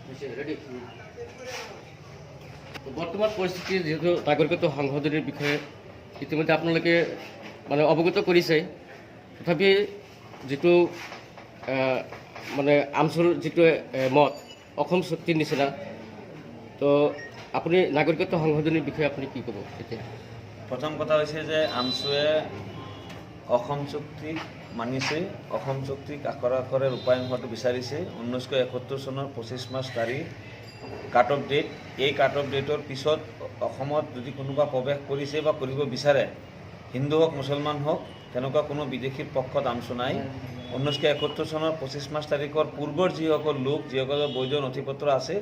Ready. বৰ্তমান পৰিস্থিতি যিহেতু নাগৰিকত্ব সংশোধনীৰ বিষয়ে ইতিমধ্যে আপোনালোকে মানে অৱগত কৰিছে, তথাপি যিটো মানে আমচুৰ যিটো মত অসম চুক্তিৰ নিচিনা, তো আপুনি নাগৰিকত্ব সংশোধনীৰ বিষয়ে আপুনি কি ক'ব এতিয়া? প্ৰথম কথা হৈছে যে আমচুৱে অসম চুক্তিক মানিছে, অসম চুক্তিক আখৰে আখৰে ৰূপায়ণ হোৱাটো বিচাৰিছে। 1971 চনৰ 25 মাৰ্চ তাৰিখ কাট অফ ডেট। এই কাট অফ ডেটৰ পিছত অসমত যদি কোনোবা প্ৰৱেশ কৰিছে বা কৰিব বিচাৰে, হিন্দু হওক, মুছলমান হওক, তেনেকুৱা কোনো বিদেশীৰ পক্ষত আমচু নাই। 1971 চনৰ 25 মাৰ্চ তাৰিখৰ পূৰ্বৰ যিসকল লোক, যিসকলৰ বৈধ নথি পত্ৰ আছে,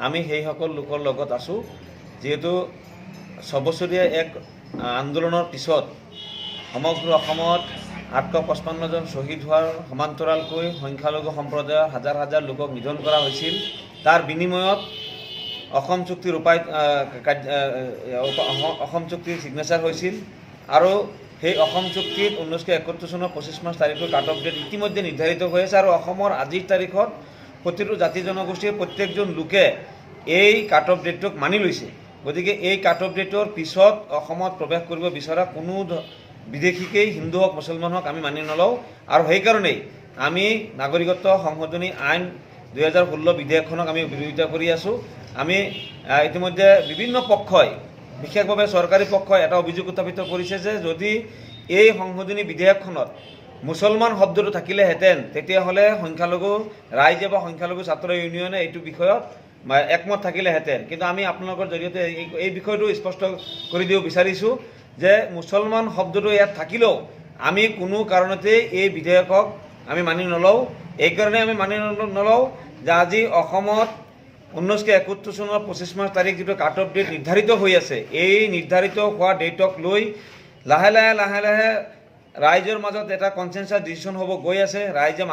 আমি সেইসকল লোকৰ লগত আছোঁ। যিহেতু ছবছৰীয়া এক আন্দোলনৰ পিছত সমগ্ৰ অসমত 855জন শ্বহীদ হোৱাৰ সমান্তৰালকৈ সংখ্যালঘু সম্প্ৰদায়ৰ হাজাৰ হাজাৰ লোকক নিধন কৰা হৈছিল, তাৰ বিনিময়ত অসম চুক্তি ৰূপায়িত অসম চুক্তিৰ ছিগনেচাৰ হৈছিল আৰু সেই অসম চুক্তিত 1971 চনৰ 25 মাৰ্চ তাৰিখৰ কাট অফ ডেট ইতিমধ্যে নিৰ্ধাৰিত হৈ আছে আৰু অসমৰ আজিৰ তাৰিখত প্ৰতিটো জাতি জনগোষ্ঠীৰ প্ৰত্যেকজন লোকে এই কাট অফ ডেটটোক মানি লৈছে। গতিকে এই কাট অফ ডেটৰ পিছত অসমত প্ৰৱেশ কৰিব বিচৰা কোনো বিদেশীকেই, হিন্দু হওক, মুছলমান হওক, আমি মানি নলওঁ আৰু সেইকাৰণেই আমি নাগৰিকত্ব সংশোধনী আইন 2016 বিধেয়কখনক আমি বিৰোধিতা কৰি আছোঁ। আমি ইতিমধ্যে বিভিন্ন পক্ষই, বিশেষভাৱে চৰকাৰী পক্ষই এটা অভিযোগ উত্থাপিত কৰিছে যে যদি এই সংশোধনী বিধেয়কখনত মুছলমান শব্দটো থাকিলেহেঁতেন, তেতিয়াহ'লে সংখ্যালঘু ৰাইজে বা সংখ্যালঘু ছাত্ৰ ইউনিয়নে এইটো বিষয়ত একমত থাকিলেহেঁতেন। কিন্তু আমি আপোনালোকৰ জৰিয়তে এই বিষয়টো স্পষ্ট কৰি দিব বিচাৰিছোঁ যে মুছলমান শব্দটো ইয়াত থাকিলেও আমি কোনো কাৰণতেই এই বিধেয়কক আমি মানি নলওঁ। এইকাৰণে আমি মানি নলওঁ যে আজি অসমত 1971 চনৰ 25 মাৰ্চ তাৰিখ যিটো কাট অফ ডেট নিৰ্ধাৰিত হৈ আছে, এই নিৰ্ধাৰিত হোৱা ডেটক লৈ লাহে লাহে লাহে লাহে ৰাইজৰ মাজত এটা কনচেনচাছ ডিচিশ্যন হ'ব গৈ আছে। ৰাইজে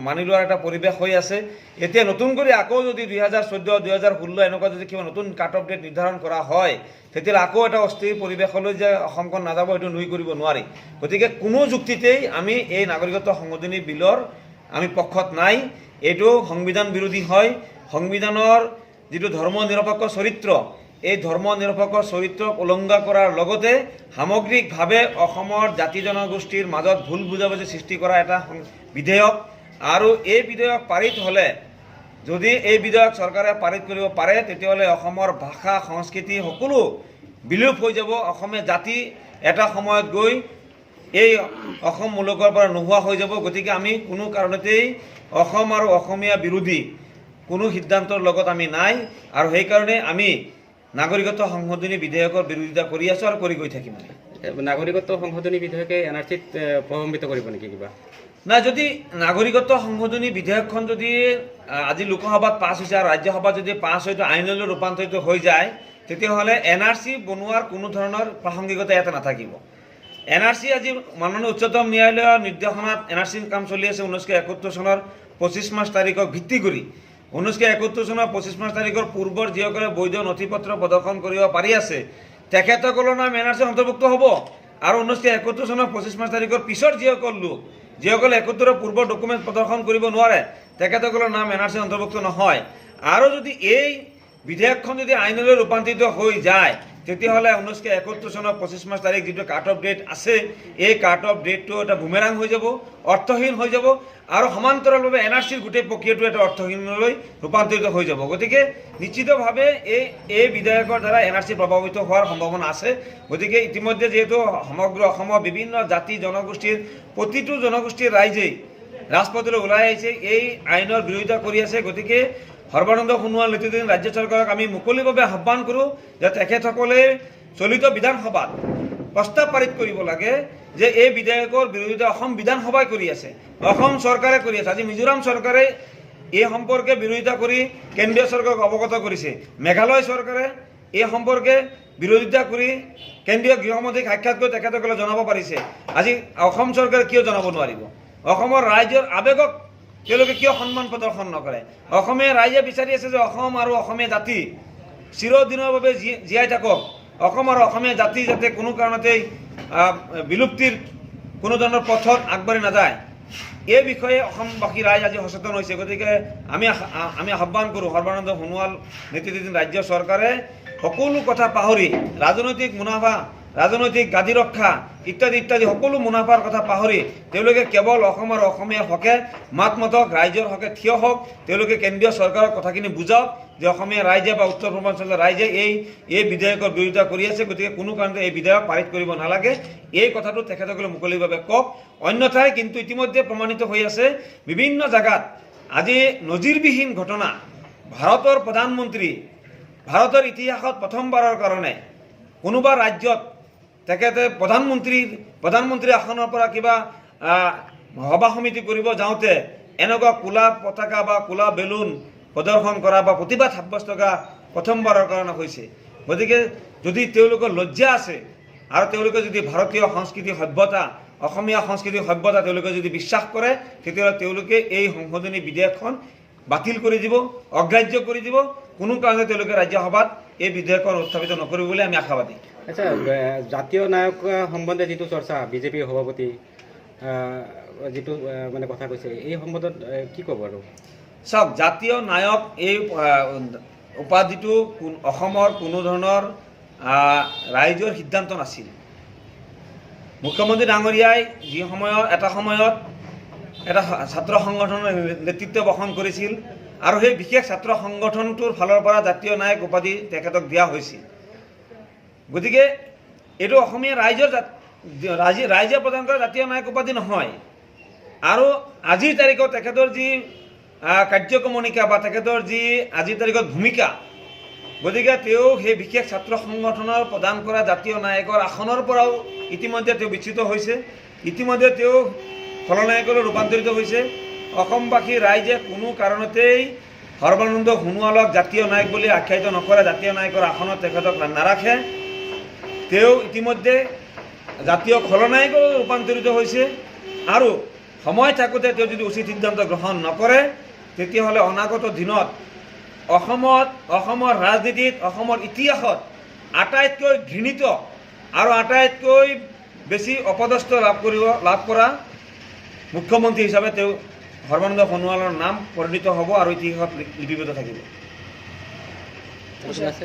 মানি লোৱাৰ এটা পৰিৱেশ হৈ আছে। এতিয়া নতুন কৰি আকৌ যদি 2014, 2016 এনেকুৱা যদি কিবা নতুন কাট অফ ডেট নিৰ্ধাৰণ কৰা হয়, তেতিয়াহ'লে আকৌ এটা অস্থিৰ পৰিৱেশলৈ যে অসমখন নাযাব, সেইটো নুই কৰিব নোৱাৰি। গতিকে কোনো যুক্তিতেই আমি এই নাগৰিকত্ব সংশোধনী বিলৰ আমি পক্ষত নাই। এইটো সংবিধান বিৰোধী হয়। সংবিধানৰ যিটো ধৰ্ম নিৰপেক্ষ চৰিত্ৰ, এই ধৰ্ম নিৰপেক্ষ চৰিত্ৰক উলংঘা কৰাৰ লগতে সামগ্ৰিকভাৱে অসমৰ জাতি জনগোষ্ঠীৰ মাজত ভুল বুজাবুজি সৃষ্টি কৰা এটা বিধেয়ক। আৰু এই বিধেয়ক পাৰিত হ'লে, যদি এই বিধেয়ক চৰকাৰে পাৰিত কৰিব পাৰে, তেতিয়াহ'লে অসমৰ ভাষা, সংস্কৃতি সকলো বিলোপ হৈ যাব। অসমীয়া জাতি এটা সময়ত গৈ এই অসম মুলুকৰ পৰা নোহোৱা হৈ যাব। গতিকে আমি কোনো কাৰণতেই অসম আৰু অসমীয়া বিৰোধী কোনো সিদ্ধান্তৰ লগত আমি নাই আৰু সেইকাৰণে আমি নাগৰিকত্ব সংশোধনী বিধেয়কৰ বিৰোধিতা কৰি আছোঁ আৰু কৰি গৈ থাকিম আমি। নাগৰিকত্ব সংশোধনী বিধেয়কে এন আৰ চিত প্ৰভাৱান্বিত কৰিব নেকি কিবা? নাই, যদি নাগৰিকত্ব সংশোধনী বিধেয়কখন যদি আজি লোকসভাত পাছ হৈছে আৰু ৰাজ্যসভাত যদি পাছ হৈ আইনলৈ ৰূপান্তৰিত হৈ যায়, তেতিয়াহ'লে এন আৰ চি বনোৱাৰ কোনো ধৰণৰ প্ৰাসংগিকতা ইয়াতে নাথাকিব। এন আৰ চি আজি মাননীয় উচ্চতম ন্যায়ালয়ৰ নিৰ্দেশনাত এন আৰ চিৰ কাম চলি আছে। 1971 চনৰ 25 মাৰ্চ তাৰিখক ভিত্তি কৰি 1971 চনৰ 25 মাৰ্চ তাৰিখৰ পূৰ্বৰ যিসকলে বৈধ নথি পত্ৰ প্ৰদৰ্শন কৰিব পাৰি আছে, তেখেতসকলৰ নাম এন আৰ চি অন্তৰ্ভুক্ত হ'ব আৰু 1971 চনৰ 25 মাৰ্চ তাৰিখৰ পিছৰ যিসকল লোক, যিসকলে 71ৰ পূৰ্বৰ ডকুমেণ্ট প্ৰদৰ্শন কৰিব নোৱাৰে, তেখেতসকলৰ নাম এন আৰ চি অন্তৰ্ভুক্ত নহয়। আৰু যদি এই বিধেয়কখন যদি আইনলৈ ৰূপান্তৰিত হৈ যায়, তেতিয়াহ'লে 1971 চনৰ 25 মাৰ্চ তাৰিখ যিটো কাট অফ ডেট আছে, এই কাট অফ ডেটটো এটা বুমেৰাং হৈ যাব, অৰ্থহীন হৈ যাব আৰু সমান্তৰালভাৱে এন আৰ চিৰ গোটেই প্ৰক্ৰিয়াটো এটা অৰ্থহীনলৈ ৰূপান্তৰিত হৈ যাব। গতিকে নিশ্চিতভাৱে এই বিধেয়কৰ দ্বাৰা এন আৰ চি প্ৰভাৱিত হোৱাৰ সম্ভাৱনা আছে। গতিকে ইতিমধ্যে যিহেতু সমগ্ৰ অসমৰ বিভিন্ন জাতি জনগোষ্ঠীৰ প্ৰতিটো জনগোষ্ঠীৰ ৰাইজেই ৰাজপথলৈ ওলাই আহিছে, এই আইনৰ বিৰোধিতা কৰি আছে, গতিকে সৰ্বানন্দ সোণোৱাল নেতৃত্বাধীন ৰাজ্য চৰকাৰক আমি মুকলিভাৱে আহ্বান কৰোঁ যে তেখেতসকলে চলিত বিধানসভাত প্ৰস্তাৱ পাৰিত কৰিব লাগে যে এই বিধেয়কৰ বিৰোধিতা অসম বিধানসভাই কৰি আছে, অসম চৰকাৰে কৰি আছে। আজি মিজোৰাম চৰকাৰে এই সম্পৰ্কে বিৰোধিতা কৰি কেন্দ্ৰীয় চৰকাৰক অৱগত কৰিছে। মেঘালয় চৰকাৰে এই সম্পৰ্কে বিৰোধিতা কৰি কেন্দ্ৰীয় গৃহমন্ত্ৰীক সাক্ষাৎ কৰি তেখেতসকলে জনাব পাৰিছে। আজি অসম চৰকাৰে কিয় জনাব নোৱাৰিব? অসমৰ ৰাইজৰ আৱেগক তেওঁলোকে কিয় সন্মান প্ৰদৰ্শন নকৰে? অসমীয়া ৰাইজে বিচাৰি আছে যে অসম আৰু অসমীয়া জাতি চিৰদিনৰ বাবে জীয়াই থাকক। অসম আৰু অসমীয়া জাতি যাতে কোনো কাৰণতেই বিলুপ্তিৰ কোনো ধৰণৰ পথত আগবাঢ়ি নাযায়। এই বিষয়ে অসমবাসী ৰাইজ আজি সচেতন হৈছে। গতিকে আমি আহ্বান কৰোঁ, সৰ্বানন্দ সোণোৱাল নেতৃত্বাধীন ৰাজ্য চৰকাৰে সকলো কথা পাহৰি, ৰাজনৈতিক মুনাফা, ৰাজনৈতিক গাদী ৰক্ষা ইত্যাদি ইত্যাদি সকলো মুনাফাৰ কথা পাহৰি তেওঁলোকে কেৱল অসম আৰু অসমীয়াৰ হকে মাত মাতক, ৰাইজৰ হকে থিয় হওক। তেওঁলোকে কেন্দ্ৰীয় চৰকাৰৰ কথাখিনি বুজাওক যে অসমীয়া ৰাইজে বা উত্তৰ পূৰ্বাঞ্চলৰ ৰাইজে এই বিধেয়কৰ বিৰোধিতা কৰি আছে, গতিকে কোনো কাৰণতে এই বিধেয়ক পাৰিত কৰিব নালাগে। এই কথাটো তেখেতসকলে মুকলিভাৱে কওক। অন্যথাই কিন্তু ইতিমধ্যে প্ৰমাণিত হৈ আছে বিভিন্ন জেগাত আজি নজিৰবিহীন ঘটনা। ভাৰতৰ প্ৰধানমন্ত্ৰী, ভাৰতৰ ইতিহাসত প্ৰথমবাৰৰ কাৰণে কোনোবা ৰাজ্যত তেখেতে প্ৰধানমন্ত্ৰী আসনৰ পৰা কিবা সভা সমিতি কৰিব যাওঁতে এনেকুৱা ক'লা পতাকা বা ক'লা বেলুন প্ৰদৰ্শন কৰা বা প্ৰতিবাদ সাব্যস্ত কৰা প্ৰথমবাৰৰ কাৰণে হৈছে। গতিকে যদি তেওঁলোকৰ লজ্জা আছে আৰু তেওঁলোকে যদি ভাৰতীয় সংস্কৃতি সভ্যতা, অসমীয়া সংস্কৃতি সভ্যতা তেওঁলোকে যদি বিশ্বাস কৰে, তেতিয়াহ'লে তেওঁলোকে এই সংশোধনী বিধেয়কখন বাতিল কৰি দিব, অগ্ৰাহ্য কৰি দিব। কোনো কাৰণতে তেওঁলোকে ৰাজ্যসভাত এই বিধেয়কখন উত্থাপিত নকৰিব বুলি আমি আশাবাদী। আচ্ছা, জাতীয় নায়ক সম্বন্ধে যিটো চৰ্চা, বিজেপিৰ সভাপতি যিটো মানে কথা কৈছে, এই সম্বন্ধত কি ক'ব আৰু? চাওক, জাতীয় নায়ক এই উপাধিটো অসমৰ কোনো ধৰণৰ ৰাইজৰ সিদ্ধান্ত নাছিল। মুখ্যমন্ত্ৰী ডাঙৰীয়াই যি সময়ত এটা সময়ত এটা ছাত্ৰ সংগঠনৰ নেতৃত্ব বহন কৰিছিল আৰু সেই বিশেষ ছাত্ৰ সংগঠনটোৰ ফালৰ পৰা জাতীয় নায়ক উপাধি তেখেতক দিয়া হৈছিল। গতিকে এইটো অসমীয়া ৰাইজৰ ৰাইজে প্ৰদান কৰা জাতীয় নায়ক উপাধি নহয়। আৰু আজিৰ তাৰিখত তেখেতৰ যি কাৰ্যক্ৰমণিকা বা তেখেতৰ যি আজিৰ তাৰিখত ভূমিকা, গতিকে তেওঁ সেই বিশেষ ছাত্ৰ সংগঠনৰ প্ৰদান কৰা জাতীয় নায়কৰ আসনৰ পৰাও ইতিমধ্যে তেওঁ বিচ্যুত হৈছে, ইতিমধ্যে তেওঁ খলনায়কলৈ ৰূপান্তৰিত হৈছে। অসমবাসী ৰাইজে কোনো কাৰণতেই সৰ্বানন্দ সোণোৱালক জাতীয় নায়ক বুলি আখ্যায়িত নকৰে, জাতীয় নায়কৰ আসনত তেখেতক নাৰাখে। তেওঁ ইতিমধ্যে জাতীয় খলনায়কলৈ ৰূপান্তৰিত হৈছে আৰু সময় থাকোঁতে তেওঁ যদি উচিত সিদ্ধান্ত গ্ৰহণ নকৰে, তেতিয়াহ'লে অনাগত দিনত অসমত, অসমৰ ৰাজনীতিত, অসমৰ ইতিহাসত আটাইতকৈ ঘৃণিত আৰু আটাইতকৈ বেছি অপদস্থ লাভ কৰা মুখ্যমন্ত্ৰী হিচাপে তেওঁ সৰ্বানন্দ সোণোৱালৰ নাম পৰিণত হ'ব আৰু ইতিহাসত লিপিবদ্ধ থাকিব। আছে।